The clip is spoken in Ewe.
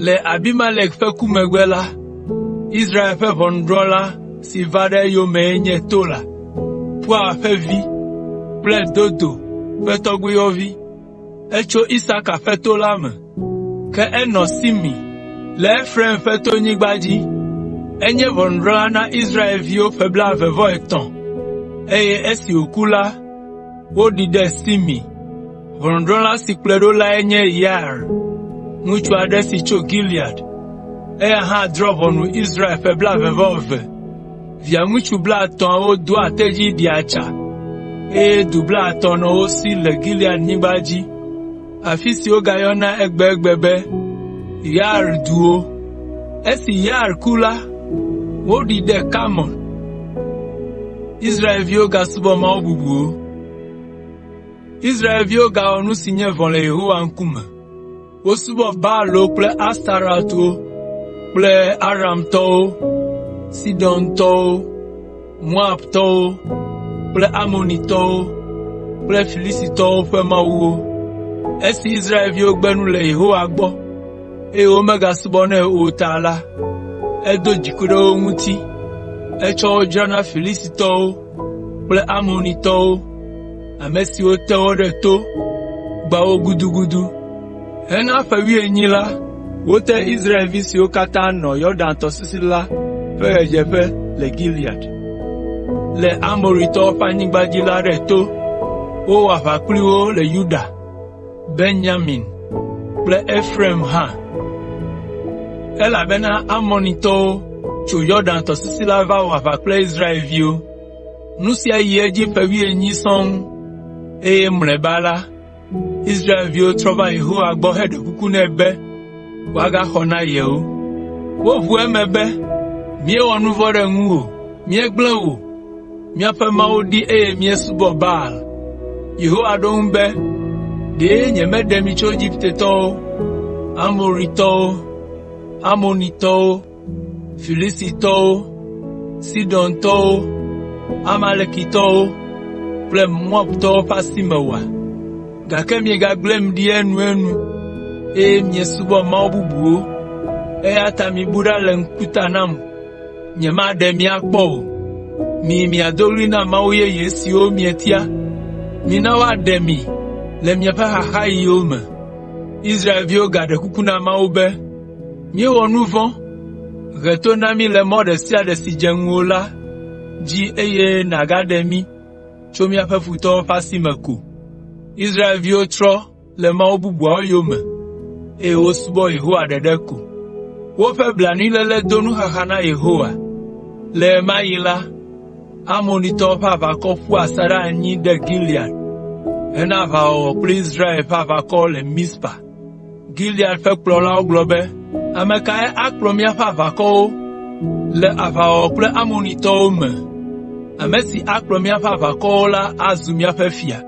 Le Abimelek ƒe ku megbe la, Israel ƒe ʋɔnudrɔ̃la si va ɖe eyomee nye Tola, Pua ƒe vi kple Dodo ƒe tɔgbuiyɔvi. Etso Isaka ƒe to la me, ke enɔ Simri le Efraim ƒe tonyigba dzi. Enye ʋɔnudrɔ̃la na Israelviwo ƒe blaeve-vɔ-etɔ̃, eye esi wòku la, woɖii ɖe Simri. Ʋɔnudrɔ̃la si kplɔe ɖo lae nye Yair, ŋutsu aɖe si tso Gilead. Eya hã drɔ̃ ʋɔnu Israel ƒe blaeve-vɔ-eve. Via ŋutsu blaetɔ̃awo doa tedzi ɖia tsa, eye du blaetɔ̃ nɔ wo si le Gileadnyigba dzi, afi si wogayɔna egbegbe be Yair duwo. Esi Yair ku la, woɖii ɖe Kamon. Israelviwo gasubɔ mawu bubuwo. Israelviwo gawɔ nu si nye vɔ̃ le Yehowa ŋkume. Wosubɔ Baalwo kple Astarɔtwo kple Aramtɔwo, Sidontɔwo, Moabtɔwo kple Amonitɔwo kple Filistitɔwo ƒe mawuwo. Esi Israelviwo gbe nu le Yehowa gbɔ, eye womegasubɔnɛ o ta la, edo dziku ɖe wo ŋuti. Etsɔ wo dzra na Filistitɔwo kple Amonitɔwo, ame siwo te wo ɖe to, gbã wo gudugudu. Hena ƒe wuienyi la, wote Israelvi siwo katã nɔ Yɔdan tɔsisi la ƒe ɣedzeƒe le Gilead, le Amoritɔwo ƒe anyigba dzi la ɖe to. Wowɔ aʋa kpli wo le Yuda, Benyamin kple Efraim hã, elabena Amonitɔwo tso Yɔdan tɔsisi la va wɔ aʋa kple Israelviwo. Nu sia yi edzi ƒe wuienyi sɔŋ, eye mlɔeba la, Israelviwo trɔ va Yehowa gbɔ heɖe kuku nɛ be wòagaxɔ na yewo. Woʋu eme be, “Míewɔ nu vɔ̃ ɖe ŋuwò, míegblẽ wò, míaƒe Mawu ɖi eye míesubɔ Baal.” Yehowa ɖo eŋu be, “Ɖe nyemeɖe mi tso Egiptetɔwo, Amoritɔwo, Amonitɔwo, Filistitɔwo, Sidontɔwo, Amalekitɔwo kple Moabtɔwo ƒe asi me oa? Gake miegagblẽm ɖi enuenu, eye miesubɔ mawu bubuwo, eya ta mibu ɖa le ŋkuta nam, nyemaɖe mi akpɔ o. Miyi miado ɣli na mawu yeye siwo mietia. Mina woaɖe mi le miaƒe xaxaɣiwo me.” Israelviwo gaɖe kuku na Mawu be, “Míewɔ nu vɔ̃, he to na mí le mɔ ɖe sia ɖe si dze ŋuwò la dzi eye nàgaɖe mí tso míaƒe futɔwo ƒe asi me ko.” Israelviwo trɔ le mawu bubuawo yome, eye wosubɔ Yehowa ɖeɖe ko. Woƒe blanuiléle do nuxaxa na Yehowa. Le ɣe ma ɣi la, Amonitɔwo ƒe aʋakɔ ƒu asaɖa anyi ɖe Gilead hena aʋawɔwɔ kple Israel ƒe aʋakɔ le Mizpa. Gilead ƒe kplɔlawo gblɔ be, “Ame kae akplɔ míaƒe aʋakɔwo le aʋawɔwɔ kple Amonitɔwo me? Ame si akplɔ míaƒe aʋakɔwo la azu míaƒe fia.”